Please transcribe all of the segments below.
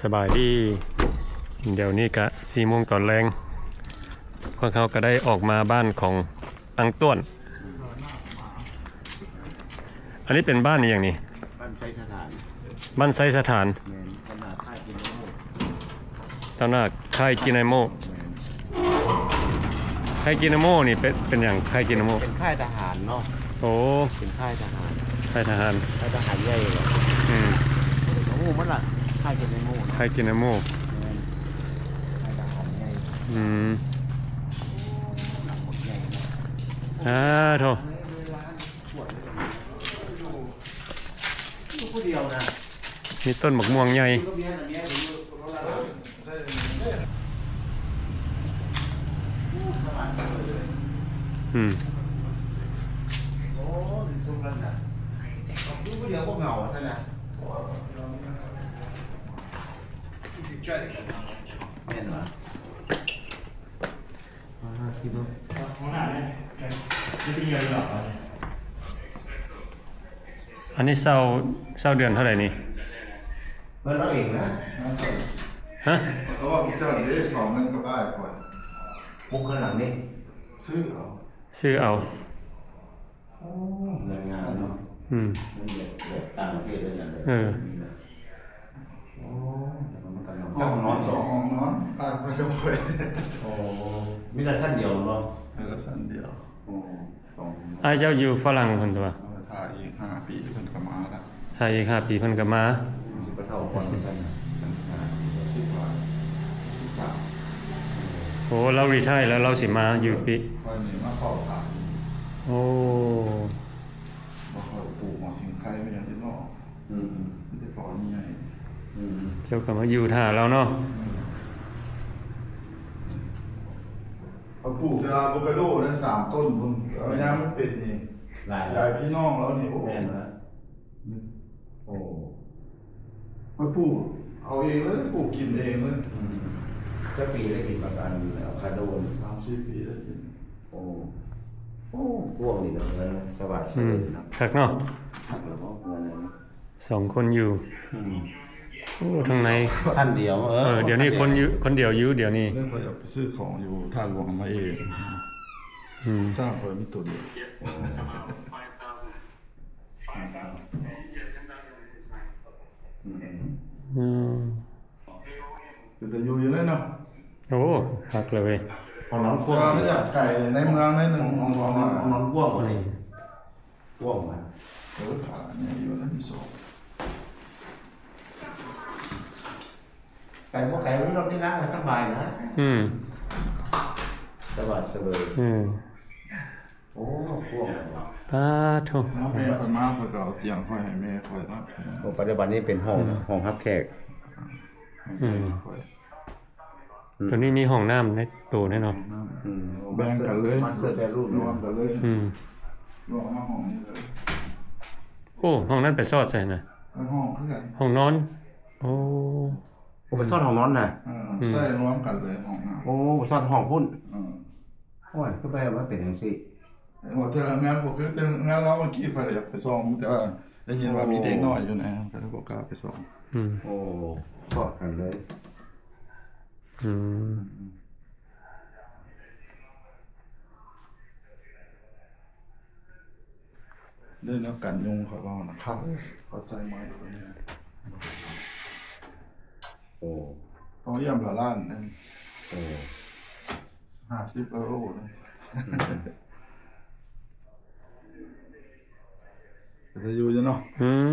ສະບາຍດີ ດຽວນີ້ກະສີ່ໂມງຕອນແລງ ພວກເຮົາກະໄດ້ອອກມາບ້ານຂອງອັງຕ້ວນ. ອັນນີ້ເປັນບ້ານອີ່ຫຍັງນີ້? ບ້ານໄຊສະຖານ. ບ້ານໄຊສະຖານ. ແມ່ນ ຕຳໜາກຄ້າຍກິນໄນໂມ. ຕຳໜາກຄ້າຍກິນໄນໂມ. ແມ່ນ. ຄ້າຍກິນໄນໂມນີ້ເປັນ ເປັນຫຍັງ? ຄ້າຍກິນໄນໂມ ເປັນຄ້າຍທະຫານເນາະ. ໂອ້ ເປັນຄ້າຍທະຫານ. ຄ້າຍທະຫານ. ຄ້າຍທະຫານໃຫຍ່ເນາະ. ອືມ ຮູ້ໝົດລະ ຄ້າຍກິນໄນໂມເນາະ. ຄ້າຍກິນໄນໂມ. ແມ່ນ ຄ້າຍທະຫານໃຫຍ່. ອືມ ຫຼັງໃຫຍ່ເນາະ. ອາໂທ ຢູ່ຜູ້ດຽວນະ. ມີຕົ້ນໝາກມ່ວງໃຫຍ່. ອືມ ໂອ້ ເປັນຊຸມແລ້ວນະ. ຢູ່ຜູ້ດຽວບໍ່ເຫງົາຊັ້ນນະ. ແມ່ນຫວາ? ອ່າ ທີ່ບໍ່ ຫ້ອງນ້ຳນີ້ ອັນນີ້ເຊົ່າ ເຊົ່າເດືອນເທົ່າໃດນີ້? ເພິ່ນເອົາເອງນະ. ຮະ? ເຂົາເວົ້າເຈົ້າເດ້ ຂໍເງິນກັບອ້າຍຂ້ອຍ. ປຸກຂ້າງຫຼັງນີ້ ຊື້ເອົາ ຊື້ເອົາ. ໂອ້ ເຮືອນງາມເນາະ. ອືມ ເຮືອນແບບ ແບບຕ່າງປະເທດເລີຍນະ. ເອີ ໂອ້ ຫ້ອງນອນ ສອງຫ້ອງນອນ ອ້າຍຂ້ອຍກັບຂ້ອຍ. ໂອ້ ມີແຕ່ຊັ້ນດຽວເນາະ. ເອີ ຊັ້ນດຽວ. ໂອ້ ສອງຫ້ອງນອນ. ອ້າຍເຈົ້າຢູ່ຝຣັ່ງພຸ້ນຕົວະ? ເອີ ຖ້າອີກຫ້າປີເພິ່ນກໍມາລະ. ຖ້າອີກຫ້າປີເພິ່ນກໍມາ. ອືມ ຊິໄປເຖົ້າກ່ອນເພິ່ນນະ. ຫົກສິບກວ່າ ຫົກສິບສາມ. ໂອ້ ລາວຣີທາຍແລ້ວ ລາວຊິມາຢູ່ປີ. ຂ້ອຍນີ້ມາເຝົ້າຖາມ. ໂອ້ ບໍ່ຄ່ອຍປູກໝາກຊິງໄຄແມ່ນຫຍັງເນາະ. ອືມ ມີແຕ່ເຂົານີ້ໃຫຍ່. ອືມ ເຈົ້າກໍມາຢູ່ຖ້າລາວເນາະ. ອືມ ເຂົາປູກແຕ່ອາໂວຄາໂດນັ້ນສາມຕົ້ນພຸ້ນ. ເອົາຍາມມັນເປັນນີ້ ຫຼາຍ ຍາຍພີ່ນ້ອງລາວນີ້. ໂອ້ ແມ່ນລະ. ໂອ້ ຂ້ອຍປູກເອົາເອງເລີຍ ປູກກິນເອງເລີຍ. ອືມ ຈັກປີແລ້ວກິນໝາກອັນອາໂວຄາໂດ? ສາມສີ່ປີແລ້ວກິນ. ໂອ້ ໂອ້ ພວກນີ້ເນາະ ສະບາຍສະເຫວີຍເນາະ. ອືມ ຄັກເນາະ. ຄັກແລ້ວເນາະ ເຮືອນນີ້ເນາະ. ສອງຄົນຢູ່. ອືມ ໂອ້ ທາງໃນ ຊັ້ນດຽວ. ເອີ ເອີ ດຽວນີ້ຄົນຢູ່ ຄົນດຽວຢູ່ດຽວນີ້. ເລື່ອງຂ້ອຍຢາກໄປຊື້ຂອງຢູ່ທ່າຫຼວງມາເອງ. ອືມ ສ້າງຂ້ອຍມີຕົວດຽວ. ໂອ້ ອືມ ອືມ ເປັນຕາຢູ່ຢູ່ເລີຍເນາະ. ໂອ້ ຄັກເລີຍເວີຍ. ຫ້ອງນອນກວ້າງ ແຕ່ວ່າມັນຈະໄກໃນເມືອງໜ້ອຍໜຶ່ງ. ຫ້ອງ ຫ້ອງນອນ ຫ້ອງນອນກວ້າງບໍ່ນີ້? ອືມ ກວ້າງນະ. ເອີ ຂາໃຫຍ່ຢູ່ນະ ມີສອງ. ໄກບໍ່ໄກ ມີລົດມີລາກໍສະບາຍນະ. ອືມ ສະບາຍສະເຫວີຍ. ອືມ ໂອ້ ກວ້າງ. ປາໂທ ມາແມ່ຂ້ອຍມາ ຂ້ອຍກໍເອົາຕຽງຂ້ອຍໃຫ້ແມ່ຂ້ອຍນະ. ໂອ້ ປັດຈຸບັນນີ້ເປັນຫ້ອງ ອືມ ຫ້ອງຮັບແຂກ. ອືມ ໂຕນີ້ມີຫ້ອງນ້ຳໃນໂຕແນ່ເນາະ. ອືມ ແບ່ງກັນເລີຍ ມາສເຕີແບດຣູມ ລວມກັນເລີຍ. ອືມ ລວມມາຫ້ອງນີ້ເລີຍ. ໂອ້ ຫ້ອງນັ້ນໄປສອດໃສນະ? ໃນຫ້ອງຄືກັນ ຫ້ອງນອນ. ໂອ້ ໂອ້ ໄປສອດຫ້ອງນອນນະ. ເອີ ອືມ ໃສ່ລວມກັນເລີຍຫ້ອງນ້ຳ. ໂອ້ ໄປສອດຫ້ອງພຸ້ນ. ເອີ ໂອ້ຍ ຄືໄປເອົາມາເປັນຈັ່ງຊີ້. ເອີ ວ່າແຕ່ລະງານບໍ່ຄືແຕ່ງານລາວ. ເມື່ອກີ້ຂ້ອຍຢາກໄປສ່ອງ ແຕ່ວ່າໄດ້ຍິນວ່າມີເດັກນ້ອຍຢູ່ນະ ກໍເລີຍບໍ່ກ້າໄປສ່ອງ. ອືມ ໂອ້ ສອດກັນເລີຍ. ອືມ ເລື່ອງແນວກັນຍຸງ ຂ້ອຍເວົ້ານະຄັບ ເຂົາໃສ່ໄມ້ຕົວນີ້. ໂອ້ ເຂົາຢ້ຽມລະລ້ານນະ. ໂອ້ ຫ້າສິບເອີໂຣນະ. ອືມ ເປັນຕາຢູ່ຢູ່ເນາະ. ອືມ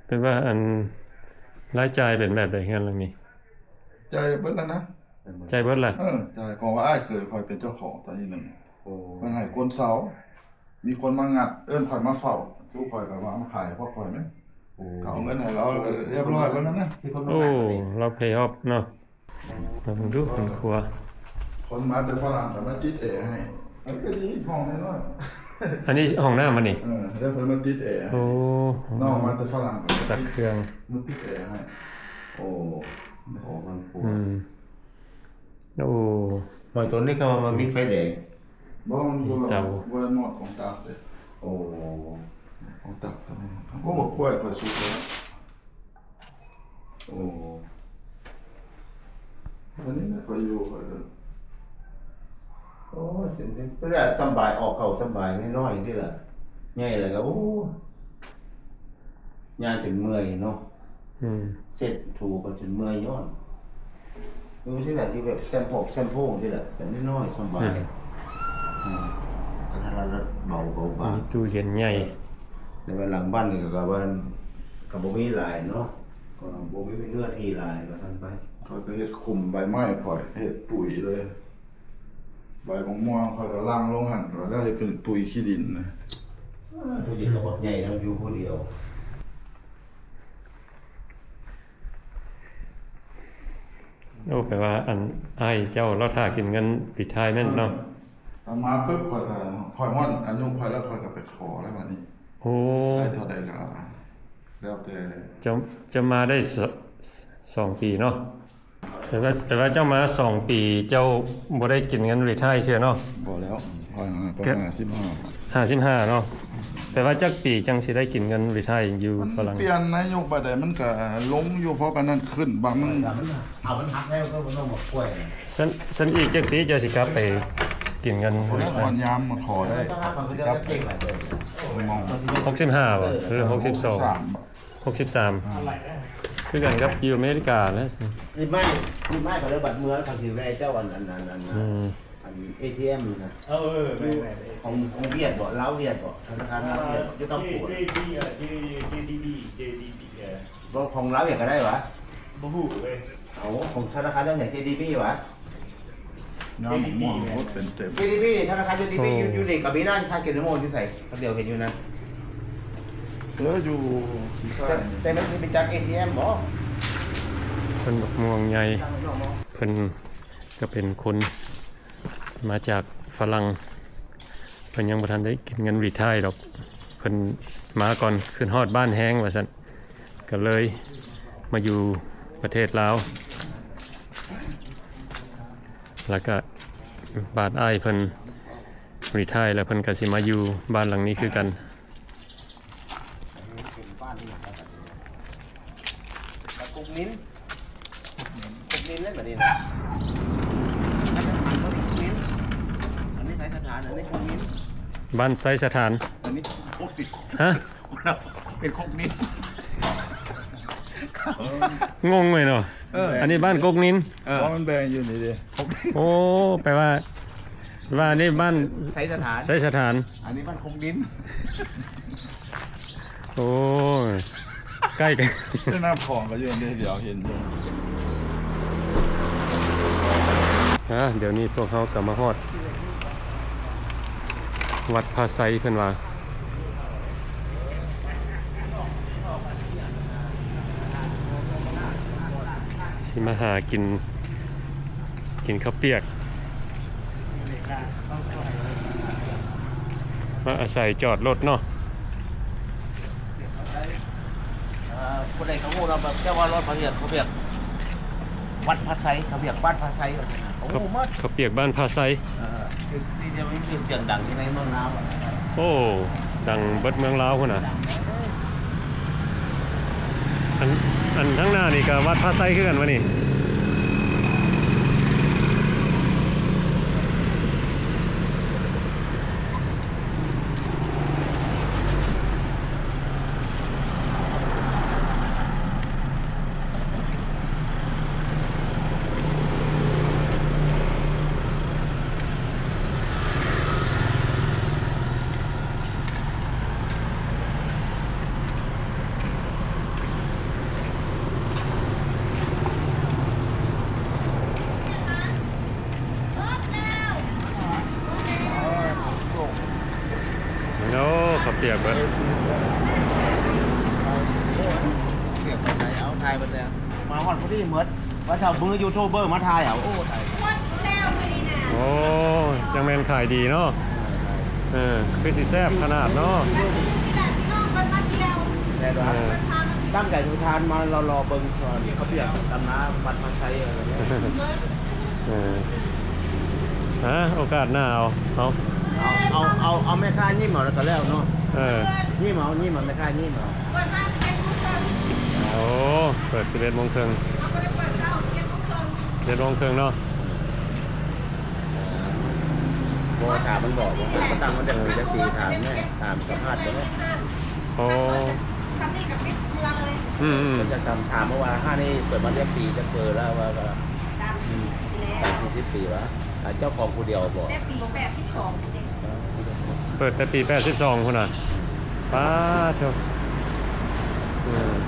ແປວ່າອັນ ລາຍຈ່າຍເປັນແບບໃດເຮືອນຫຼັງນີ້? ຈ່າຍເບິດແລ້ວນະ. ຈ່າຍເບິດແລ້ວ. ເອີ ຈ່າຍ ເພາະວ່າອ້າຍເຂີຍຂ້ອຍເປັນເຈົ້າຂອງຕອນນີ້ໜຶ່ງ. ໂອ້ ເພິ່ນໃຫ້ຄົນເຊົ່າ ມີຄົນມາງັດ ເອີ້ນຂ້ອຍມາເຝົ້າ ລູກຂ້ອຍກໍວ່າມາຂາຍໃຫ້ພວກຂ້ອຍແມ່ນ. ໂອ້ ເຂົາເອົາເງິນໃຫ້ລາວ ເອີ ຮຽບຮ້ອຍເບິດແລ້ວນະ. ໂອ້ ລາວເພອອບເນາະ. ລອງເບິ່ງດູເຮືອນຄົວ. ຄົນມາແຕ່ຝຣັ່ງກໍມາຕິດແອໃຫ້ ມັນກໍດີ ຫ້ອງນ້ອຍໆ. ອັນນີ້ຫ້ອງນ້ຳມັນນີ້. ເອີ ແລ້ວເພິ່ນມາຕິດແອໃຫ້. ໂອ້ ນ້ອງມາແຕ່ຝຣັ່ງກໍມາຕິດ ຊັກເຄື່ອງ ມາຕິດແອໃຫ້. ໂອ້ ຫ້ອງນ້ຳຄົວ. ອືມ ໂອ້ ຫ້ອຍ ຕົວນີ້ກໍວ່າມັນມີໄຟແດງ. ບໍ່ ມັນບໍ່ ມີເຕົາ ບໍ່ໄດ້ມອດຂອງຕາກເດ້. ໂອ້ ຂອງຕາກຕົວນີ້. ໂອ້ ບັກກ້ວຍຂ້ອຍສຸກແລ້ວ. ໂອ້ ອັນນີ້ນະ ຂ້ອຍຢູ່ ຂ້ອຍກໍ ໂອ້ຍ ເປັນ ເປັນ ສຳບາຍ ອອກເຂົ້າສຳບາຍ ນ້ອຍໆ ນີ້ລະ ໃຫຍ່ແລ້ວກໍ ໂອ້ ຍ່າງຈົນເມື່ອຍເນາະ ອືມ ເຊັດຖູກໍຈົນເມື່ອຍຍ້ອນ ຢູ່ທີ່ລະ ຢູ່ແບບແຊມພອກແຊມໂພງທີ່ລະ ແບບນ້ອຍໆ ສຳບາຍ ອືມ ອືມ ກໍຖ້າລະເບົາ ເບົາບາງ ມີຕູ້ເຢັນໃຫຍ່ ແຕ່ວ່າຫຼັງບ້ານນີ້ກໍວ່າ ກໍບໍ່ມີຫຼາຍເນາະ ກໍບໍ່ມີເນື້ອທີ່ຫຼາຍ ວ່າຊັ້ນໄປ ຂ້ອຍກໍເຮັດຂຸມໃບໄມ້ ຂ້ອຍເຮັດປຸ໋ຍເລີຍ ໃບໝາກມ່ວງຂ້ອຍກໍຫຼັ່ງລົງຫັ້ນ ແລ້ວເຮັດເປັນປຸ໋ຍຂີ້ດິນນະ ເອີ ຜູ້ດຽວກໍບັກໃຫຍ່ເນາະ ຢູ່ຜູ້ດຽວ. ໂອ້ ແປວ່າ ອັນ ອ້າຍເຈົ້າລາວຖ້າກິນເງິນຣີທາຍເມັນເນາະ ເອີ ເອົາມາປຶບ ຂ້ອຍກໍ ຂ້ອຍຮອດອາຍຸຂ້ອຍແລ້ວ ຂ້ອຍກໍໄປຂໍແລ້ວບາດນີ້ ໂອ້ ໄດ້ເທົ່າໃດກໍແລ້ວແຕ່ ເຈົ້າ ເຈົ້າມາໄດ້ ສ- ສອງປີເນາະ ແປວ່າ ແປວ່າເຈົ້າມາສອງປີ ເຈົ້າບໍ່ໄດ້ກິນເງິນຣີທາຍເທື່ອເນາະ ບໍ່ແລ້ວ ຂ້ອຍ ຂ້ອຍ ຂ້ອຍຫ້າສິບຫ້າ ຫ້າສິບຫ້າເນາະ ແປວ່າຈັກປີຈັ່ງຊິໄດ້ກິນເງິນຣີທາຍຢູ່ຝຣັ່ງ ມັນປ່ຽນນາຍົກບາດໃດ ມັນກໍລົງຢູ່ ເພາະປານນັ້ນຂຶ້ນ ບາດມັນ ເອົາມັນຫັກແລ້ວກໍບໍ່ຕ້ອງມາປ່ວຍ ຊັ້ນ ຊັ້ນອີກຈັກປີເຈົ້າຊິກັບໄປກິນເງິນຣີທາຍ ຍາມມາຂໍໄດ້ ຊິກັບໄປ ຫົກສິບຫ້າບໍ່ ຫຼື ຫົກສິບສອງ ຫົກສິບສາມ ອ່າ ຄືກັນກັບຢູ່ອາເມລິກາແຫຼະ ນີ້ໄມ້ ນີ້ໄມ້ກໍເລີຍບັດເມືອ ເຂົາຊິແວ່ເຈົ້າ ອັນ ອັນ ອັນ ອັນ ອືມ ອັນເອທີເອັມນະ ເອີ ແມ່ນໆ ຂອງ ຂອງຫວຽດບໍ ລາວຫວຽດບໍ ທະນາຄານລາວຫວຽດ ຢູ່ຕ້ອງໂກນ ເຈ ເຈ ເຈ ເຈດີບີ ເຈດີບີ ເອີ ບໍ່ ຂອງລາວຫວຽດກໍໄດ້ຫວາ ບໍ່ຮູ້ເວີຍ ເອົາ ຂອງທະນາຄານລາວຫວຽດ ເຈດີບີຫວາ ນ້ຳໝ່ວງໂຄດເປັນເຕັມ ເຈດີບີ ທະນາຄານເຈດີບີ ໂອ້ ຢູ່ ຢູ່ນີ້ກໍມີນະ ຄາເກນໂມຢູ່ໃສ ດຽວເຫັນຢູ່ນະ ເອີ ຢູ່ ແຕ່ ແຕ່ມັນຊິໄປຈັກເອທີເອັມບໍ ເພິ່ນບັກມ່ວງໃຫຍ່ ເພິ່ນກໍເປັນຄົນມາຈາກຝຣັ່ງ ເພິ່ນຍັງບໍ່ທັນໄດ້ກິນເງິນຣີທາຍດອກ ເພິ່ນມາກ່ອນ ຂຶ້ນຮອດບ້ານແຮງວ່າຊັ້ນ ກໍເລີຍມາຢູ່ປະເທດລາວ ແລ້ວກະບາດອ້າຍເພິ່ນຣີທາຍແລ້ວ ເພິ່ນກະຊິມາຢູ່ບ້ານຫຼັງນີ້ຄືກັນ. ອັນນີ້ເປັນບ້ານອີ່ຫຍັງລະບັດນີ້? ບ້ານກົກມິນ ກົກມິນເລີຍບັດນີ້ນະ ໄຊສະຖານ ອັນນີ້ກົກມິນ ອັນນີ້ໄຊສະຖານ ອັນນີ້ ໂອ້ຍ ຮະ? ເປັນກົກມິນ ງົງເລີຍເນາະ ເອີ ອັນນີ້ບ້ານກົກມິນ ເອີ ເພາະມັນແບ່ງຢູ່ນີ້ເດ້ ໂອ້ ແປວ່າ ວ່ານີ້ບ້ານໄຊສະຖານ ໄຊສະຖານ ອັນນີ້ບ້ານຄົກດິນ ໂອ້ຍ ໃກ້ກັນ ແມ່ນ້ຳຂອງກໍຢູ່ນີ້ດຽວ ເຫັນຢູ່ ອາ ດຽວນີ້ພວກເຮົາກໍມາຮອດວັດພະໄຊ ເພິ່ນວ່າ ຊິມາຫາກິນ ກິນເຂົ້າປຽກ ມາອາໄສຈອດລົດເນາະ ເອີ ຜູ້ໃດກໍຮູ້ເນາະ ແບບເຈົ້າວ່າລົດພະເວດ ເຂົາເອີ້ນວັດພະໄຊ ເຂົາເອີ້ນບ້ານພະໄຊ ເຂົາຮູ້ໝົດ ເຂົາປຽກບ້ານພະໄຊ ເອີ ຄືທີ່ດຽວມີຊື່ສຽງດັງຢູ່ໃນເມືອງລາວ ໂອ້ ດັງເບິດເມືອງລາວພຸ້ນນະ ອັນ ອັນທາງໜ້ານີ້ກໍວັດພະໄຊຄືກັນວະນີ້. ໂອ້ ເຂົ້າປຽກເບິດ ປຽກໄປໃສ ເອົາ ຖ່າຍເບິດແລ້ວ ມາຮອດພໍດີໝົດ ວ່າຊະ ມື້ຢູທູບເບີມາຖ່າຍເອົາ ໂອ້ ຕາຍ ໝົດແລ້ວມື້ນີ້ນະ ໂອ້ ຈັ່ງແມ່ນຂາຍດີເນາະ ເອີ ຄືຊິແຊບຂະໜາດເນາະ ແມ່ນວ່າ ເອີ ຕັ້ງໃຈທຸກທ່ານມາລໍໆເບິ່ງເຂົາປຽກຕຳນານວັດພະໄຊ ເອີ ຫາ ໂອກາດໜ້າເອົາ ເອົາ ເອົາ ເອົາ ເອົາແມ່ຄ້າຍິ້ມເອົາແລ້ວກໍແລ້ວເນາະ ເອີ ຍິ້ມເອົາ ຍິ້ມເອົາ ແມ່ຄ້າຍິ້ມເອົາ ເປີດມາຊິເປັນຜູ້ເບິ່ງ ເອີ ໂອ້ ເປີດສິບເອັດໂມງເຄິ່ງ ເຮົາບໍ່ໄດ້ເປີດເຊົ້າ ສິບເອັດໂມງເຄິ່ງ ສິບເອັດໂມງເຄິ່ງເນາະ. ບໍ່ຖາມມັນບອກວ່າມາຕັ້ງມັນຈັກປີ ຈັກປີ ຖາມແນ່ ຖາມສຳພາດເບິ່ງແນ່. ໂອ້ ສ່ຳນີ້ກໍປິດເມືອເລີຍ. ອືມໆ ເພິ່ນຈະຖາມ ຖາມມາວ່າຮ້ານນີ້ເປີດມາຈັກປີ ຈັກເປີແລ້ວ ວ່າ ກໍ ອືມ ສາມສີ່ສິບປີແລ້ວ. ອ່າ ເຈົ້າຂອງຜູ້ດຽວບໍ່? ແຕ່ປີແປດສິບສອງພຸ້ນເດ້. ເປີດແຕ່ປີແປດສິບສອງພຸ້ນນະ. ປາດໂທ້. ອືມ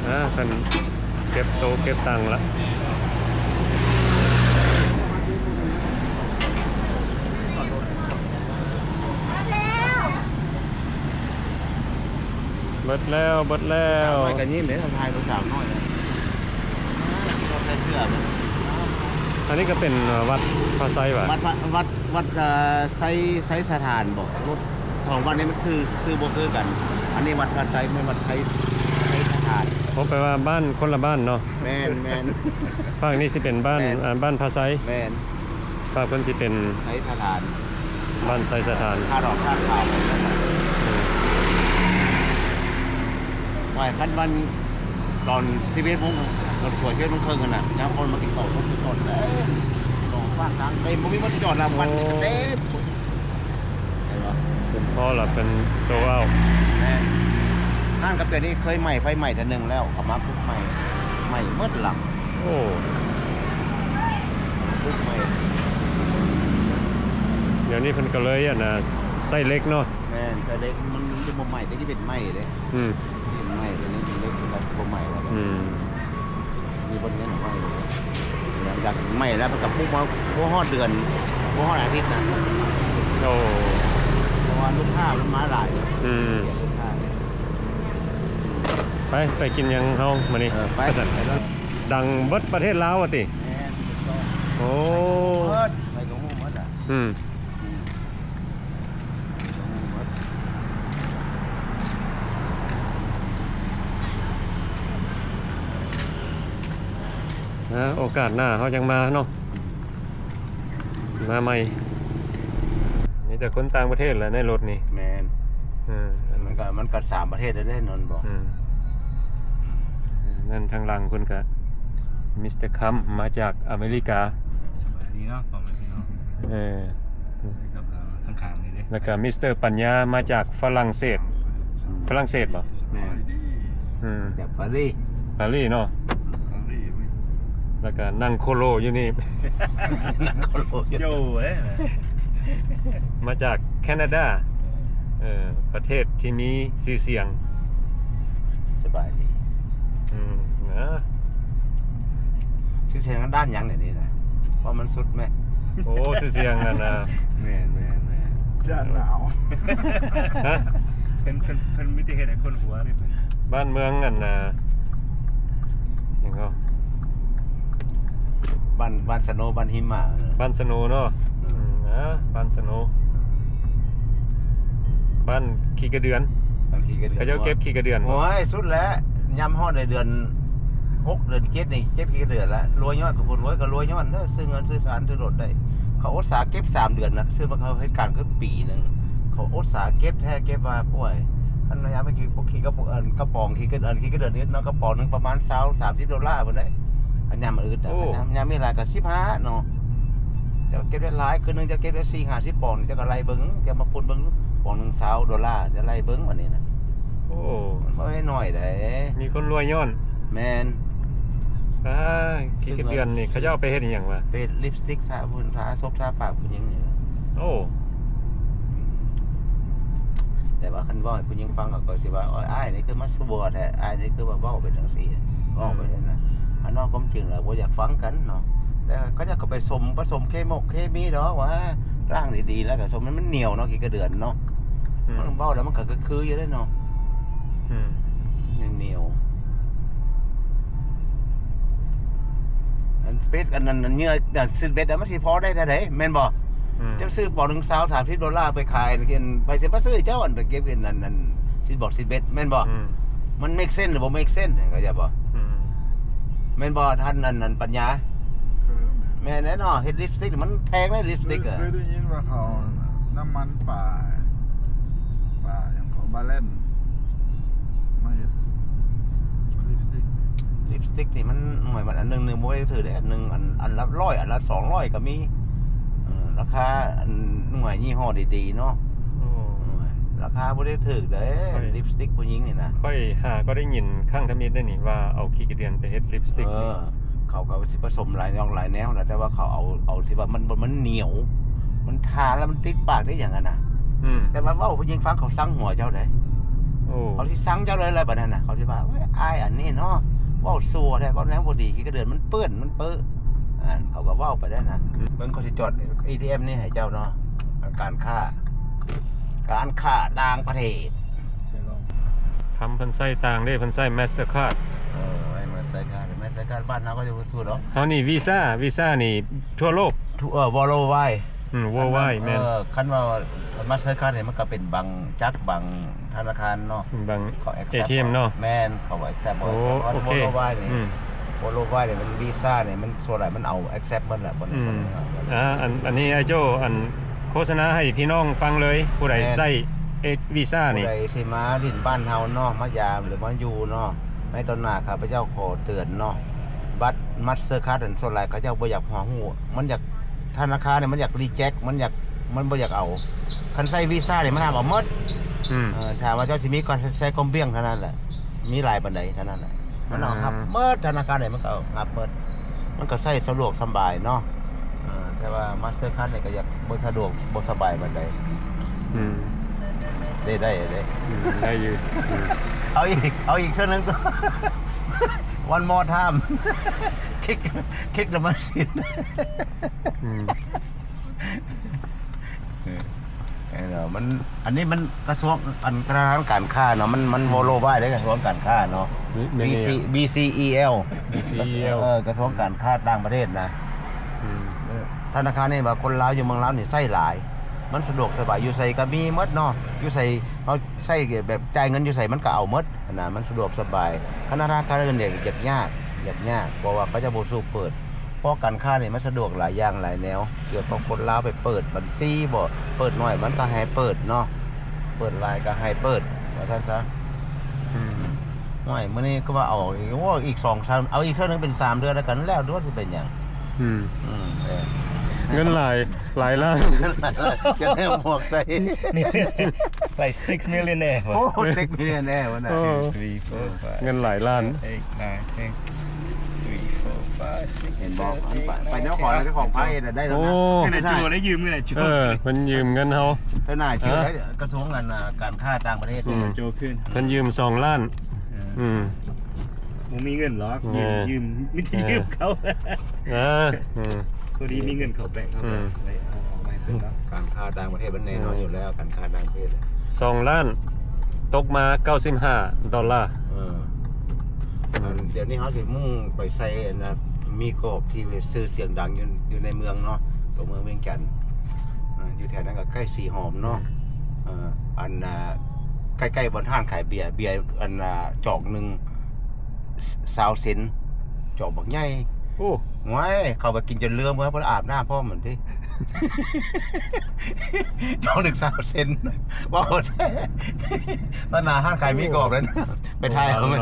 ອ່າ ເພິ່ນເກັບໂຕະເກັບຕັ່ງລະ. ເບິດແລ້ວ ເບິດແລ້ວ. ສາວນ້ອຍກໍຍິ້ມເດ້ ທາງທ້າຍຜູ້ສາວນ້ອຍນະ ທີ່ເຂົາໃສ່ເສື້ອ. ອັນນີ້ກໍເປັນ ເອີ ວັດພະໄຊຫວາ? ວັດພະ ວັດ ວັດ ເອີ ໄຊ ໄຊສະຖານບໍ? ລົດສອງວັດນີ້ມັນຊື່ ຊື່ບໍ່ຄືກັນ. ອັນນີ້ວັດພະໄຊ ແມ່ນວັດໄຊ ໄຊສະຖານ. ໂອ້ ແປວ່າບ້ານຄົນລະບ້ານເນາະ. ແມ່ນໆ ພາກນີ້ຊິເປັນບ້ານ ແມ່ນ ອ່າ ບ້ານພະໄຊ. ແມ່ນ. ພາກເພິ່ນຊິເປັນໄຊສະຖານ ບ້ານໄຊສະຖານ ທ່າດອກທ່າຂາວ. ໂອ້ຍ ຄັນວັນຕອນສິບເອັດໂມງ ຕອນສວຍສິບເອັດໂມງເຄິ່ງຫັ້ນນະ ຍາມຄົນມາກິນເຂົ້າ ຄົນກິນເຂົ້າເຕັມ ສອງຂ້າງທາງເຕັມ ບໍ່ມີບ່ອນຈອດລະ ວັດນີ້ກໍເຕັມ. ໂອ້ ເຫັນບໍ່? ເປັນພໍລະ ເປັນໂຊລເອົາ. ແມ່ນ. ຮ້ານກາເຟນີ້ເຄີຍໄໝ້ ໄຟໄໝ້ເທື່ອໜຶ່ງແລ້ວ ເຂົາມາປຸກໃໝ່ ໄໝ້ໝົດຫຼັງ. ໂອ້ ປຸກໃໝ່. ດຽວນີ້ເພິ່ນກໍເລີຍ ອັນນ່າ ໃຊ້ເຫຼັກເນາະ. ແມ່ນ ໃຊ້ເຫຼັກ ມັນ ມັນຈະບໍ່ໄໝ້ ແຕ່ນີ້ເປັນໄມ້ເດ້. ອືມ ເປັນໄມ້ ແຕ່ນີ້ເປັນເຫຼັກ ມັນກໍບໍ່ໄໝ້ແລ້ວ. ອືມ ມີບ່ອນເງິນໄວ້ ຫຼັງຈາກໄໝ້ແລ້ວ ເພິ່ນກໍປຸກມາບໍ່ຮອດເດືອນ ບໍ່ຮອດອາທິດນະ. ໂອ້ ເພາະວ່າລູກຄ້າມັນມາຫຼາຍ. ອືມ ລູກຄ້າ. ໄປ ໄປກິນຫຍັງເຮົາມື້ນີ້? ເອີ ໄປ ໄປຊັ້ນ ໄປເລີຍ. ດັງເບິດປະເທດລາວວ່າຕິ? ແມ່ນ ຖືກຕ້ອງ. ໂອ້ ໄປກໍຮູ້ໝົດ ໄປກໍຮູ້ໝົດລະ. ອືມ ອືມ ໄປກໍຮູ້ໝົດ. ນະ ໂອກາດໜ້າເຮົາຈັ່ງມາເນາະ. ມາໃໝ່ ມີແຕ່ຄົນຕ່າງປະເທດແຫຼະໃນລົດນີ້. ແມ່ນ. ເອີ ມັນກໍ ມັນກໍສາມປະເທດແລ້ວເດ້ ແມ່ນບໍ່? ອືມ ນັ້ນທາງຫຼັງເພິ່ນກໍ ມິສເຕີຄຳ ມາຈາກອາເມລິກາ. ສະບາຍດີເນາະ ພໍ່ແມ່ພີ່ນ້ອງ. ເອີ ກັບ ເອີ ຂ້າງໆນີ້ເດ້ ແລ້ວກໍມິສເຕີປັນຍາ ມາຈາກຝຣັ່ງເສດ. ຝຣັ່ງເສດບໍ່? ແມ່ນ. ອືມ ຈາກປາຣີ. ປາຣີເນາະ. ປາຣີເວີຍ. ແລ້ວກໍນັ່ງໂຄໂລຢູ່ນີ້. ນັ່ງໂຄໂລຢູ່ ໂຈ້ເດ້ ມາຈາກແຄນາດາ. ເອີ ປະເທດທີ່ມີຊື່ສຽງ. ສະບາຍດີ. ອືມ ນະ ຊື່ສຽງດ້ານຫຍັງນີ້ນະ? ເພາະມັນສຸດແມະ. ໂອ້ ຊື່ສຽງນັ້ນນະ. ແມ່ນໆໆ. ຢ້ານໜາວ. ຮະ? ເພິ່ນ ເພິ່ນ ເພິ່ນມີແຕ່ເຮັດໃຫ້ຄົນຫົວນີ້. ບ້ານເມືອງອັນນ່າ ຫຍັງເນາະ ບ້ານ ບ້ານສະໂນ ບ້ານຫິມະ. ບ້ານສະໂນເນາະ. ອືມ ອືມ ອ່າ ບ້ານສະໂນ ບ້ານຂີ້ກະເດືອນ. ບ້ານຂີ້ກະເດືອນ. ເຂົາເຈົ້າເກັບຂີ້ກະເດືອນບໍ່? ໂອ້ຍ ສຸດແລ້ວ ຍາມຮອດໃນເດືອນຫົກ ເດືອນເຈັດນີ້ ເກັບຂີ້ກະເດືອນລະ. ລວຍຍ້ອນ ກໍບໍ່ລວຍ ກໍລວຍຍ້ອນເດີ ຊື້ເຮືອນ ຊື້ຊານ ຊື້ລົດໄດ້. ເຂົາອົດສາເກັບສາມເດືອນນະ ຊື້ມາເຂົາເຮັດການຄືປີໜຶ່ງ. ເຂົາອົດສາເກັບແທ້ເກັບວ່າ ໂອ້ຍ ຄັນຍາມໄປກິນພວກຂີ້ກະປ- ອັນ ກະປ໋ອງ ຂີ້ກະ ອັນ ຂີ້ກະເດືອນນີ້ເນາະ ກະປ໋ອງໜຶ່ງປະມານຊາວ ສາມສິບໂດລາພຸ້ນເດ້. ອັນຍາມອື່ນນະ. ໂອ້ ຍາມ ຍາມມີຫຼາຍກໍສິບຫ້າເນາະ. ເຈົ້າເກັບໄດ້ຫຼາຍ ຄືນໜຶ່ງເຈົ້າເກັບໄດ້ສີ່ຫ້າສິບປ໋ອງ ເຈົ້າກໍໄລ່ເບິ່ງ ເຈົ້າມາຄູນເບິ່ງ ປ໋ອງໜຶ່ງຊາວໂດລາ ຈະໄລ່ເບິ່ງບັດນີ້ນະ. ໂອ້ ມັນບໍ່ໃຫ້ໜ້ອຍໃດ໋ ມີຄົນລວຍຍ້ອນ. ແມ່ນ. ອ່າ ຂີ້ກະເດືອນນີ້ ເຂົາເຈົ້າເອົາໄປເຮັດອີ່ຫຍັງວະ? ໄປເຮັດລິບສະຕິກ ທາ ທາສົບ ທາປາກຜູ້ຍິງນີ້. ໂອ້ ແຕ່ວ່າຄັນເວົ້າໃຫ້ຜູ້ຍິງຟັງ ເຂົາກໍຊິວ່າ ໂອ້ຍ ອ້າຍນີ້ຄືມາຊົ່ວແທ້ ອ້າຍນີ້ຄືວ່າເວົ້າເປັນຈັ່ງຊີ້ ເວົ້າໄປນັ້ນນະ. ອັນນອກຄວາມຈິງແລ້ວບໍ່ຢາກຟັງກັນເນາະ. ແຕ່ເຂົາເຈົ້າກໍໄປສົມ ປະສົມເຄມົກເຄມີດອກ ວ່າລ້າງດີໆ ແລ້ວກໍສົມໃຫ້ມັນໜຽວເນາະ ຂີ້ກະເດືອນເນາະ. ອືມ ມັນເວົ້າແລ້ວມັນກໍຄືໆຢູ່ເດ້ເນາະ. ອືມ ໜຽວໆ. ອັນເບັດ ອັນນັ້ນ ອັນເຫຍື່ອ ອັນຊິດເບັດ ມັນຊິພໍໄດ້ເທົ່າໃດ ແມ່ນບໍ່? ອືມ ເຈົ້າຊື້ປ໋ອງໜຶ່ງຊາວສາມສິບໂດລາໄປຂາຍ ອັນ ໃຜຊິມາຊື້ເຈົ້າ ອັນໄປເກັບ ອັນ ອັນ ອັນຊິດບອກຊິດເບັດ ແມ່ນບໍ່? ອືມ ມັນເມກເຊນຫຼືບໍ່ເມກເຊນ ເຂົ້າໃຈບໍ່? ອືມ ແມ່ນບໍ່ທ່ານ ອັນ ອັນປັນຍາ? ເອີ ແມ່ນ ແມ່ນແຫຼະເນາະ ເຮັດລິບສະຕິກນີ້ມັນແພງເດ້ ລິບສະຕິກ ເຄີຍ ເອີ ເຄີຍໄດ້ຍິນວ່າເຂົາເອົາ ອືມ ນ້ຳມັນປາ ປາຫຍັງເກາະ ບາແລນ ມາເຮັດລິບສະຕິກ ລິບສະຕິກນີ້ມັນ ໂອ້ຍ ມັນອັນໜຶ່ງນີ້ບໍ່ໄດ້ຖືກເດ້ ອັນໜຶ່ງ ອັນ ອັນລະຮ້ອຍ ອັນລະສອງຮ້ອຍກໍມີ ເອີ ລາຄາ ອັນ ໜ່ວຍຍີ່ຫໍ້ດີໆເນາະ ໂອ້ ລາຄາບໍ່ໄດ້ຖືກເດ້ ຂ້ອຍ ລິບສະຕິກຜູ້ຍິງນີ້ນະ ຂ້ອຍຫາກໍໄດ້ຍິນຄັ້ງທຳອິດເດ້ນີ້ ວ່າເອົາຂີ້ກະເດືອນໄປເຮັດລິບສະຕິກ ເອີ ນີ້ ເຂົາກໍຊິປະສົມຫຼາຍຢ່າງຫຼາຍແນວນະ ແຕ່ວ່າເຂົາເອົາ ເອົາທີ່ວ່າມັນ ມັນໜຽວ ມັນທາແລ້ວມັນຕິດປາກໄດ້ຫຍັງຫັ້ນນະ ອືມ ແຕ່ວ່າເວົ້າຜູ້ຍິງຟັງເຂົາຊັງຫົວເຈົ້າເດ້ ໂອ້ ເຂົາຊິຊັງເຈົ້າເລີຍແຫຼະບັດນັ້ນນະ ເຂົາຊິວ່າ ໂອ້ຍ ອ້າຍອັນນີ້ເນາະ ເວົ້າຊົ່ວແທ້ ເວົ້າແນວບໍ່ດີ ຂີ້ກະເດືອນມັນເປື້ອນ ມັນເປິ ອັນ ເຂົາກໍເວົ້າໄປໄດ້ນະ ອືມ ເບິ່ງເຂົາຊິຈອດ ເອທີເອັມ ນີ້ໃຫ້ເຈົ້າເນາະ ການຄ້າ ການຄ້າຕ່າງປະເທດ ທຳເພິ່ນໃຊ້ຕ່າງເດ້ ເພິ່ນໃຊ້ Mastercard ເອີ ໃຊ້ Mastercard Mastercard ບ້ານເຮົາກໍຢູ່ສູດດອກ ເຮົານີ້ Visa Visa ນີ້ທົ່ວໂລກ ເອີ Worldwide ອືມ Worldwide ແມ່ນ ເອີ ຄັນວ່າ Mastercard ນີ້ມັນກໍເປັນບາງ ຈັກບາງທະນາຄານເນາະ ບາງ ເຂົາ accept ເອທີເອັມ ເນາະ ແມ່ນ ເຂົາ accept ບໍ່ ໂອ້ accept ເພາະ ໂອເຄ Worldwide ນີ້ ອືມ Worldwide ນີ້ມັນ Visa ນີ້ມັນສ່ວນຫຼາຍມັນເອົາ accept ໝົດແຫຼະ ບໍ່ ອືມ ອັນ ອັນນີ້ອ້າຍໂຈ້ ອັນ ໂຄສະນາໃຫ້ພີ່ນ້ອງຟັງເລີຍ ຜູ້ໃດ ແມ່ນ ໃຊ້ Visa ນີ້ ຜູ້ໃດຊິມາຫຼິ້ນບ້ານເຮົາເນາະ ມາຢາມ ຫຼື ມາຢູ່ເນາະ ໃນຕອນໜ້າຂ້າພະເຈົ້າຂໍເຕືອນເນາະ ບັດ Mastercard ອັນ ສ່ວນຫຼາຍເຂົາເຈົ້າບໍ່ຢາກຮັບຮູ້ ມັນຢາກ ທະນາຄານນີ້ມັນຢາກ reject ມັນຢາກ ມັນບໍ່ຢາກເອົາ ຄັນໃຊ້ Visa ນີ້ມັນຮັບເອົາໝົດ ອືມ ເອີ ຖ້າວ່າເຈົ້າຊິມີກໍໃຊ້ຄວາມບຽງເທົ່ານັ້ນແຫຼະ ມີຫຼາຍປານໃດເທົ່ານັ້ນແຫຼະ ມັນເອົາ ອ່າ ຮັບໝົດ ທະນາຄານໃດມັນກໍເອົາຮັບໝົດ ມັນກໍໃຊ້ສະດວກສະບາຍເນາະ ເອີ ແຕ່ວ່າ Mastercard ນີ້ກໍຢາກບໍ່ສະດວກບໍ່ສະບາຍປານໃດ ອືມ ໄດ້ ໄດ້ເດ້ ອືມ ໄດ້ຢູ່ ອືມ ເອົາອີກ ເອົາອີກເທື່ອໜຶ່ງ One more time click click the machine ອືມ ເອີ ເອີ ມັນ ອັນນີ້ມັນກະຊວງ ອັນ ທະນາຄານການຄ້າເນາະ ມັນ ມັນ Worldwide ເດ້ ກະຊວງການຄ້າເນາະ ແມ່ນ BC BCEL BCEL ເອີ ກະຊວງການຄ້າຕ່າງປະເທດນະ ອືມ ເອີ ທະນາຄານນີ້ວ່າຄົນລາວຢູ່ເມືອງລາວນີ້ໃຊ້ຫຼາຍ ມັນສະດວກສະບາຍ ຢູ່ໃສກະມີໝົດເນາະ ຢູ່ໃສເຮົາໃຊ້ແບບຈ່າຍເງິນຢູ່ໃສມັນກະເອົາໝົດຫັ້ນນະ ມັນສະດວກສະບາຍ ຄັນທະນາຄານອື່ນນີ້ຍາກຍາກ ຍາກຍາກ ເພາະວ່າເຂົາເຈົ້າບໍ່ສູ້ເປີດ ເພາະການຄ້ານີ້ມັນສະດວກຫຼາຍຢ່າງຫຼາຍແນວ ກ່ຽວກັບຄົນລາວໄປເປີດບັນຊີບໍ ເປີດໜ້ອຍມັນກໍໃຫ້ເປີດເນາະ ເປີດຫຼາຍກໍໃຫ້ເປີດ ວ່າຊັ້ນຊະ ອືມ ໂອ້ຍ ມື້ນີ້ກໍວ່າເອົາອີກ ໂອ້ ອີກສອງສາມ ເອົາອີກເທື່ອໜຶ່ງເປັນສາມເທື່ອແລ້ວກັນ ແລ້ວດ້ວຍ ຊິເປັນຫຍັງ ອືມ ອືມ ເອີ ເງິນຫຼາຍ ຫຼາຍລ້ານ ຈະໄດ້ໝວກໃສ່ Like six millionaire ໂອ້ six millionaire ວະນະ โอ้ Two, three, four, five, ເງິນຫຼາຍລ້ານ six, seven, eight, nine, ten, three, four, five, six, ເຫັນບໍ່ seven, eight, ໄປແນວ nine, ຂໍ ten ເຈົ້າຂອງໄພໄດ້ແລ້ວນະ ໂອ້ ເງິນນາຍໂຈໄດ້ຢືມເງິນນາຍໂຈ ເອີ ເພິ່ນຢືມເງິນເຮົາ ເຈົ້ານາຍໂຈ ເອີ ກະຊວງ ອັນ ການຄ້າຕ່າງປະເທດ ອືມ ໂຈຄືນ ເພິ່ນຢືມສອງລ້ານ ເອີ ອືມ ບໍ່ມີເງິນຫຼອກ ເອີ ຢືມ ຢືມ ມີແຕ່ ເອີ ຢືມເຂົາ ເອີ ເອີ ພໍດີມີເງິນເຂົ້າແປງເຮົາ ອືມ ກໍເລີຍເອົາອອກມາໃຫ້ເພິ່ນເນາະ ການຄ້າຕ່າງປະເທດມັນແນ່ນອນຢູ່ແລ້ວ ການຄ້າຕ່າງປະເທດ ສອງລ້ານ ຕົກມາເກົ້າສິບຫ້າດອນລາ ເອີ ອືມ ອັນ ດຽວນີ້ເຮົາຊິມຸ່ງໄປໃສ່ອັນນ່າ ໝີ່ກອບທີ່ຊື່ສຽງດັງຢູ່ ຢູ່ໃນເມືອງເນາະ ຕົວເມືອງວຽງຈັນ ເອີ ຢູ່ແຖວນັ້ນກໍໃກ້ສີຫອມເນາະ ອືມ ເອີ ອັນ ອ່າ ໃກ້ໆບ່ອນຮ້ານຂາຍເບຍ ເບຍ ອັນ ອ່າ ຈອກໜຶ່ງ ຊາວເຊັນ ຈອກບັກໃຫຍ່ ໂອ້ ໂອ້ຍ ເຂົ້າໄປກິນຈົນເຫຼືອເມືອ ບໍ່ໄດ້ອາບນ້ຳພ້ອມມັນຕິ ຈອກໜຶ່ງຊາວເຊັນ ເວົ້າແທ້ ຕາໜ້າຮ້ານຂາຍໝີ່ກອບເລີຍ ໄປຖ່າຍເອົາ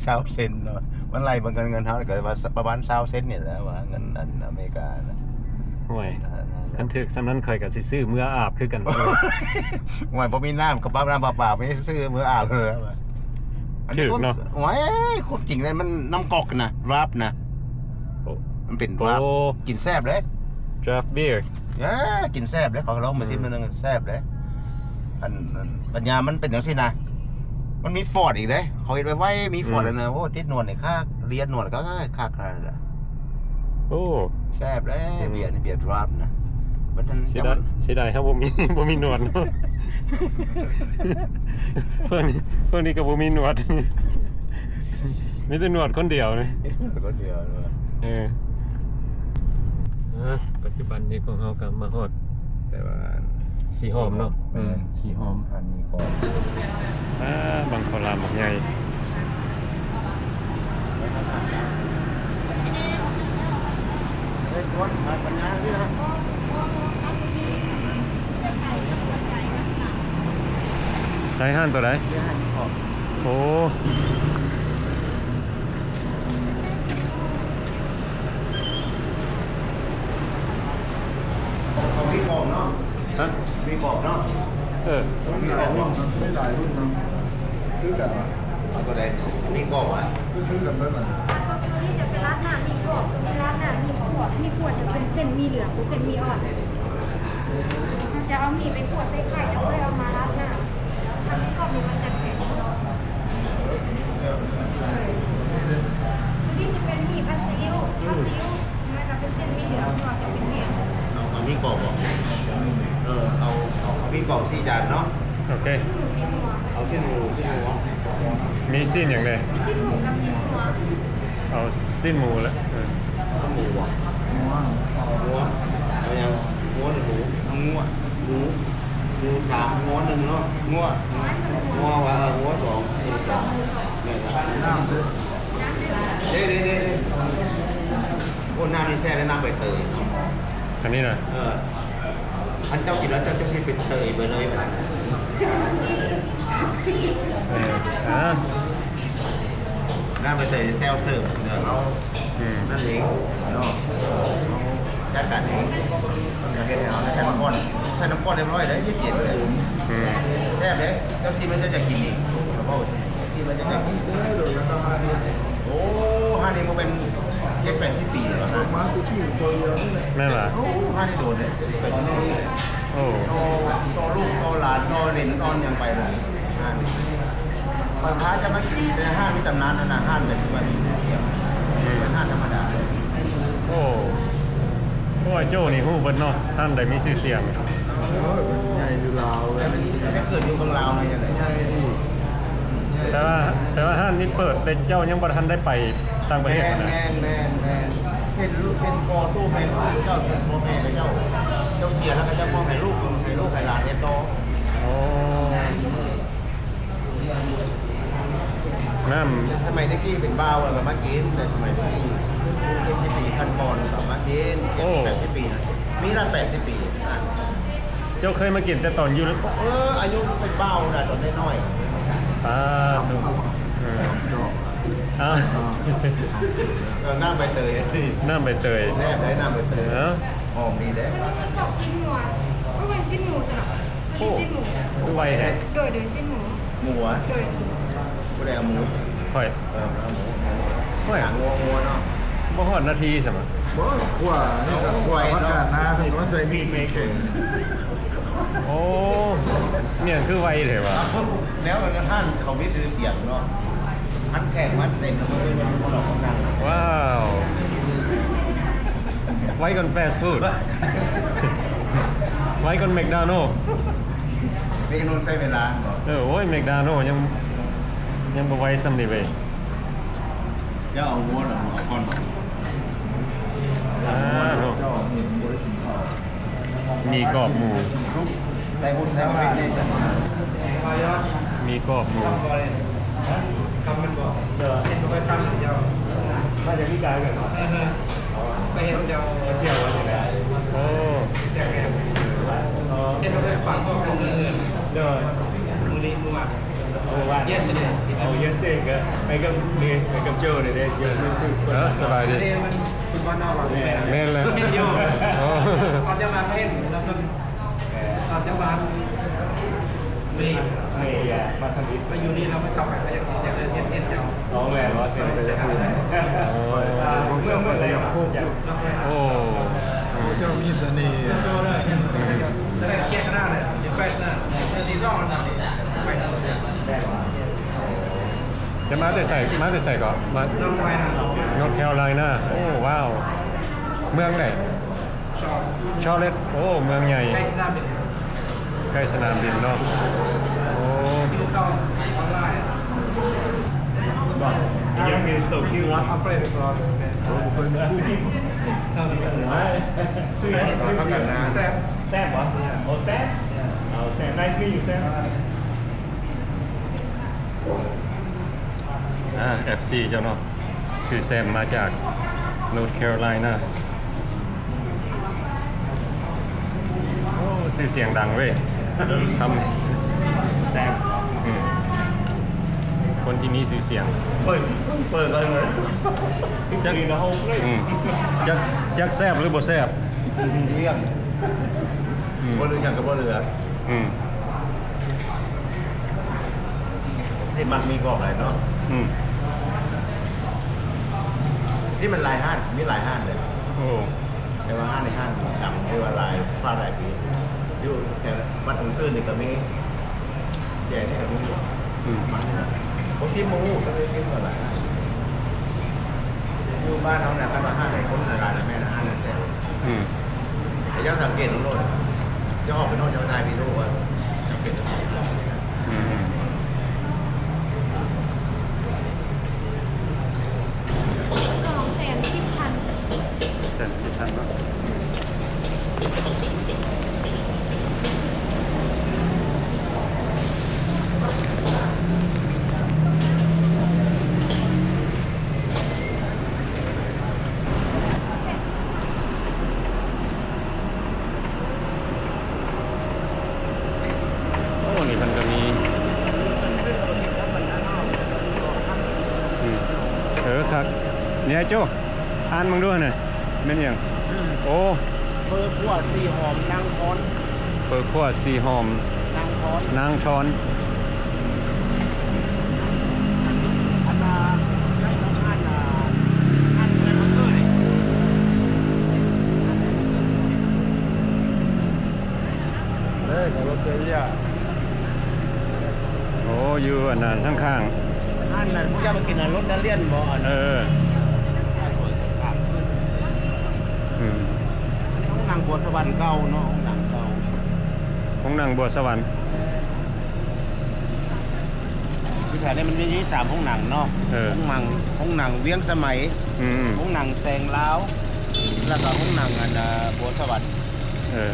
ຊາວເຊັນເນາະ ມັນໄລ່ເບິ່ງເງິນເຮົາກໍວ່າປະມານຊາວເຊັນນີ້ແຫຼະ ວ່າເງິນອັນອາເມລິການະ ໂອ້ຍ ຄັນຖືກສ່ຳນັ້ນຂ້ອຍກໍຊິຊື້ເມືອອາບຄືກັນ ໂອ້ຍ ບໍ່ມີນ້ຳ ກະເປົານ້ຳປະປາ ໄປຊື້ເມືອອາບເລີຍ ອັນນີ້ ຖືກເນາະ ໂອ້ຍ ຄວາມຈິງແລ້ວມັນນ້ຳກອກນະ ດຣາຟນະ ໂອ້ ມັນເປັນດຣາຟ ໂອ້ ກິນແຊບເດ້ draft beer ເອີ ກິນແຊບເດ້ ເຂົາລອງມາຊິມ ອືມ ໜ້ອຍໜຶ່ງ ແຊບເດ້ ອັນ ອັນ ປັນຍາມັນເປັນຈັ່ງຊີ້ນະ ມັນມີຟອດອີກເດ້ ເຂົາເຮັດໄວໆ ມີຟອດ ອືມ ອັນນະ ໂອ້ ຕິດໜວດນີ້ຄັກ ລຽນໜວດກໍຄັກ ຄັກ ຄັກ ໂອ້ ແຊບເດ້ ອືມ ເບຍນີ້ ເບຍດຣາຟນະ ມັນ ເສຍດາຍ ເສຍດາຍເຮົາບໍ່ມີ ບໍ່ມີໜວດເນາະ ພວກນີ້ ພວກນີ້ກໍບໍ່ມີໜວດ ມີແຕ່ໜວດຄົນດຽວນີ້ ຄົນດຽວເນາະ ເອີ ອ່າ ປັດຈຸບັນນີ້ພວກເຮົາກໍມາຮອດ ແຕ່ວ່າສີຫອມເນາະ ແມ່ນ ອືມ ສີຫອມ ອັນນີ້ກໍ ອ່າ ບັງເຂົ້າຫຼາມບັກໃຫຍ່ ໄປທາງນັ້ນນະ ໃຊ້ຮ້ານໂຕໃດ? ໂອ້ ມີກອບເນາະ. ຮະ? ມີກອບເນາະ. ເອີ ມີກອບເນາະ. ມີຫຼາຍລຸ້ນເນາະ. ຄືກັນຫວາ? ເອົາໂຕໃດ? ມີກອບຫວາ? ຄື ຄືກັນເບິດຫວາ? ຕົວນີ້ຈະເປັນລາດໜ້າມີກອບ, ຕົວນີ້ລາດໜ້າມີຂວດ. ມີຂວດຈະເປັນເສັ້ນໝີ່ເຫຼືອງ ເປັນເສັ້ນໝີ່ອ່ອນ. ເຮົາຈະເອົາໝີ່ໄປຂວດໃສ່ໄຂ່ ແລ້ວຄ່ອຍເອົາມາລາດໜ້າ. ຄັນມີກອບນີ້ມັນຈະແຂງເນາະ. ແຊບ. ເອີ ຕົວນີ້ຈະເປັນໝີ່ຜັດຊີອິ້ວ ຜັດຊີອິ້ວ. ມັນກະເປັນເສັ້ນໝີ່ເຫຼືອງ ເພາະວ່າເປັນໝີ່. ເອົາ ເອົາໝີ່ກອບບໍ? ເອີ ເອົາ ເອົາ ເອົາໝີ່ກອບສີ່ຈານເນາະ. ໂອເຄ ເອົາຊີ້ນໝູ ຊີ້ນໝູ. ມີຊີ້ນຫຍັງແດ່? ມີຊີ້ນໝູກັບຊີ້ນງົວ. ເອົາຊີ້ນໝູແຫຼະ. ເອີ ຊີ້ນໝູບໍ? ງົວ ງົວ. ເອົາຫຍັງ? ງົວຫຼືໝູ? ເອົາງົວ. ໝູ ໝູສາມ ງົວໜຶ່ງເນາະ. ງົວ ງົວ ງົວວ່າ ເອີ ງົວສອງ ໝູສອງ. ແມ່ນລະ. ນ້ຳເດີ ເດ້ ເດ້ ເດ້ ເດ້. ໂອ້ ນ້ຳນີ້ແຊບເດ້ ນ້ຳໃບເຕີຍ. ອັນນີ້ນະ? ເອີ ຄັນເຈົ້າກິນແລ້ວເຈົ້າ ເຈົ້າຊິເປັນເຕີຍໄປເລີຍ. ເອີ ອ່າ ນ້ຳໃບເຕີຍແຊວເສີບ ເອີ ເຮົາ ອືມ ນັ້ນເອງເນາະ. ເຮົາຈັດການເອງ ເພິ່ນກະເຮັດໃຫ້ເຮົາ ໃສ່ນ້ຳກ້ອນ ໃສ່ນ້ຳກ້ອນຮຽບຮ້ອຍເດ້ ເຢັນໆເລີຍ. ອືມ ແຊບເດ້. ເຈົ້າຊີມແລ້ວເຈົ້າຈະກິນອີກ ເຂົາເວົ້າ. ຊີມແລ້ວຈະໄດ້ກິນ. ໂອ້ ຮ້ານນີ້ບໍ່ແມ່ນເຈັດແປດສິບປີແລ້ວຫວາ? ມາແຕ່ກີ້ໂຕດຽວນີ້ແຫຼະ. ແມ່ນຫວາ? ໂອ້ ຮ້ານນີ້ໂດນເດ້ ເຈັດແປດສິບປີ. ໂອ້ ຕໍ່ ຕໍ່ລູກຕໍ່ຫຼານ ຕໍ່ເຫຼັ້ນຕໍ່ຫຍັງໄປແລ້ວ ຮ້ານນີ້. ຂ້ອຍພາເຈົ້າມາກິນແຕ່ຮ້ານມີຕຳນານຫັ້ນນະ ຮ້ານແບບທີ່ວ່າມີຊື່ສຽງ. ອືມ ເປັນຮ້ານທຳມະດາ. ໂອ້ ໂອ້ ອ້າຍໂຈ້ນີ້ຮູ້ເບິດເນາະ ຮ້ານໃດມີຊື່ສຽງ. ເອີ ມັນໃຫຍ່ຢູ່ລາວ. ແຕ່ມັນ ແຕ່ເກີດຢູ່ເມືອງລາວເນາະ ຈັ່ງໃດ ໃຫຍ່ດີ. ແຕ່ວ່າ ແຕ່ວ່າຮ້ານນີ້ເປີດ ແຕ່ເຈົ້າຍັງບໍ່ທັນໄດ້ໄປຕ່າງປະເທດຫັ້ນນະ. ແມ່ນ ແມ່ນ ແມ່ນ ແມ່ນ. ເຊັ່ນລູກ ເຊັ່ນພໍ່ຕູ້ແມ່ຕູ້ເຈົ້າ ເຊັ່ນພໍ່ແມ່ເຂົາເຈົ້າ ເຈົ້າເສຍແລ້ວເຂົາເຈົ້າມອບໃຫ້ລູກ ໃຫ້ລູກໃຫ້ຫຼານເຮັດຕໍ່. ໂອ້ ນ້ຳ ສະໄໝແຕ່ກີ້ເປັນບ່າວແລ້ວກະມາກິນ ແຕ່ສະໄໝແຕ່ກີ້ ເຈັດສິບປີ ພັນປອນກະມາກິນ. ໂອ້ ເຈັດສິບ ແປດສິບປີນະ ມີລະ ແປດສິບປີ. ເຈົ້າເຄີຍມາກິນແຕ່ຕອນຢູ່ ເອີ ອາຍຸເປັນບ່າວນະ ຕອນນ້ອຍໆ. ອ່າ ເອີ ອ່າ ເອີ ນ້ຳໃບເຕີຍ ນ້ຳໃບເຕີຍ ແຊບເດ້ ນ້ຳໃບເຕີຍ. ເອີ ຫອມດີເດ້. ອັນນີ້ມີກອບຊີ້ນງົວ ບໍ່ແມ່ນຊີ້ນໝູຊັ້ນເນາະ. ໂອ້ ຊີ້ນໝູ ຄືໄວແທ້. ໂດຍ ໂດຍ ຊີ້ນໝູ. ໝູຫວາ? ໂດຍ. ຜູ້ໃດເອົາໝູ? ຂ້ອຍ. ເອີ ເອົາໝູ ໝູ. ຂ້ອຍ ຫາງົວ ງົວເນາະ. ບໍ່ຮອດນາທີຊັ້ນຫວາ? ບໍ່ ຂົ້ວ ນີ້ກະຂົ້ວ ເອົາໄປເນາະ ມາການນາ ເພິ່ນກະມາໃສ່ໝີ່ແຂງ. ໂອ້ ແມ່ນ ຄືໄວແທ້ຫວາ? ແນວນັ້ນ ຮ້ານເຂົາມີຊື່ສຽງເນາະ. ອັນແຂກມາເຕັມເລີຍ ເພິ່ນບໍ່ລອກນັ່ງ. ວ້າວ ໄວກວ່າແຟສຟູດ ໄວກວ່າແມັກດາໂນ. ເມນູໃຊ້ເວລາບໍ່? ເອີ ໂອ້ຍ ແມັກດາໂນຍັງ ຍັງບໍ່ໄວສ່ຳນີ້ເວີຍ. ເຈົ້າເອົາງົວເອົາກ່ອນ. ອ່າ ເຈົ້າເຫັນບໍ່ໄດ້ກິນເຂົ້າ. ໝີ່ກອບໝູ ໃສ່ບຸນໃສ່ມາເປັນນີ້ ໝີ່ກອບໝູ. ມາຈາກວິກາຍກັນ. ໄປເຫັນເຈົ້າ ມາທ່ຽວວ່າຈັ່ງໃດ? ໂອ້ ເຫັນວ່າໄປຝາກຄອບຄົວເງິນ. ໂດຍ ມື້ນີ້ ມື້ວານ. ໂອ້ yesterday. ໂອ້ yesterday ກະໄປກັບ ໄປກັບໂຈ້ເດ້. ເອີ ສະບາຍດີ. ແມ່ນ ແມ່ນແຫຼະ. ໂອ້ ຕອນຈະມາເຫັນ ຕອນຈະມາ ເມ ເມ ມາທຳອິດ ມາຢູ່ນີ້ແລ້ວ ມາຈັບໄປ ຢາກ ຢາກເຮັດ ເຮັດເຈົ້າ. ອໍ ແມ່ນບໍ່? ເປັນໄປຈາກຜູ້ໃດ? ໂອ້ ເມືອງ ເມືອງໃດ? ໂອ້ ເຈົ້າມີສະເໜ່. ຈະມາແຕ່ໃສ? ມາແຕ່ໃສເກາະ? ມາ North Carolina. ໂອ້ ວ້າວ ເມືອງໃດ? Charlotte. ໂອ້ ເມືອງໃຫຍ່ ໃກ້ສະໜາມບິນ ໃກ້ສະໜາມບິນເນາະ. ໂອ້ Sam. Sam. Oh, Sam. ອ່າ ເອັຟຊີ ເຈົ້າເນາະ ຊື່ Sam ມາຈາກ North Carolina. ຊື່ສຽງດັງເວີຍ ທຳ ແຊບ ອືມ ຄົນທີ່ມີຊື່ສຽງ ເປີດ ເປີດເລີຍ ຈັກ ອືມ ຈັກ ຈັກແຊບຫຼືບໍ່ແຊບ ລ້ຽງ ອືມ ບໍ່ເຫຼືອຫຍັງກໍບໍ່ເຫຼືອ ອືມ ທີ່ມັກມີກໍໄປເນາະ ອືມ ທີ່ມັນຫຼາຍຮ້ານ ມີຫຼາຍຮ້ານເລີຍ ໂອ້ ແຕ່ວ່າຮ້ານນີ້ຮ້ານດັງ ທີ່ວ່າຫຼາຍ ຟ້າຫຼາຍປີ ຢູ່ແຖວບ້ານອື່ນໆນີ້ກໍມີ ແຈນີ້ກໍມີຢູ່ ອືມ ມັນນີ້ນະ ບໍ່ຊິມບໍ່ຮູ້ ກໍໄດ້ຊິມກໍຫຼາຍ ຢູ່ບ້ານເຮົານະ ຄັນວ່າຮ້ານໃດຄົນຫຼາຍໆ ແມ່ນຮ້ານນັ້ນແຊບ ອືມ ແຕ່ຢ່າສັງເກດເບິ່ງໂລດ ຈະອອກໄປນອກ ຈະໄດ້ໄປຮູ້ວ່າສັງເກດເບິ່ງ ອືມ ສອງແສນສິບພັນ ແສນສິບພັນເນາະ ໂອ້ ນີ້ເພິ່ນກໍມີ ອືມ ເອີ ຄັກ ນີ້ອ້າຍໂຈ້ ອ່ານເບິ່ງດູຫັ້ນນະ ແມ່ນຫຍັງ? ໂອ້ ເຝີຂົ້ວສີ່ຫອມນາງທອນ ເຝີຂົ້ວສີ່ຫອມນາງທອນ ນາງທອນ ອັນນ່າ ໃກ້ກັບຮ້ານ ຮ້ານແບບເກີນີ້ ເອີ ຂອງລົດເຕເລຍ ໂອ້ ຢູ່ອັນນັ້ນຂ້າງໆ ອັນນັ້ນພວກເຈົ້າໄປກິນອັນລົດຕະລຽນບໍ່? ອັນ ເອີ ອືມ ອັນນີ້ໂຮງໜັງບົວສະຫວັນເກົ່າເນາະ ໂຮງໜັງເກົ່າ ໂຮງໜັງບົວສະຫວັນ ແມ່ນ ຢູ່ແຖວນີ້ມັນມີສາມໂຮງໜັງເນາະ ເອີ ໂຮງໜັງ ໂຮງໜັງວຽງສະໄໝ ອືມ ໂຮງໜັງແສງລາວ ແລ້ວກໍໂຮງໜັງອັນ ບົວສະຫວັນ ເອີ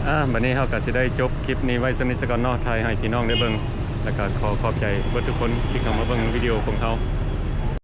ອ່າ ບັດນີ້ເຮົາກໍຊິໄດ້ຈົບຄລິບນີ້ໄວ້ສ່ຳນີ້ສາກ່ອນເນາະ ຖ່າຍໃຫ້ພີ່ນ້ອງໄດ້ເບິ່ງ ແລ້ວກໍຂໍຂອບໃຈເບິດທຸກຄົນທີ່ເຂົ້າມາເບິ່ງວິດີໂອຂອງເຮົາ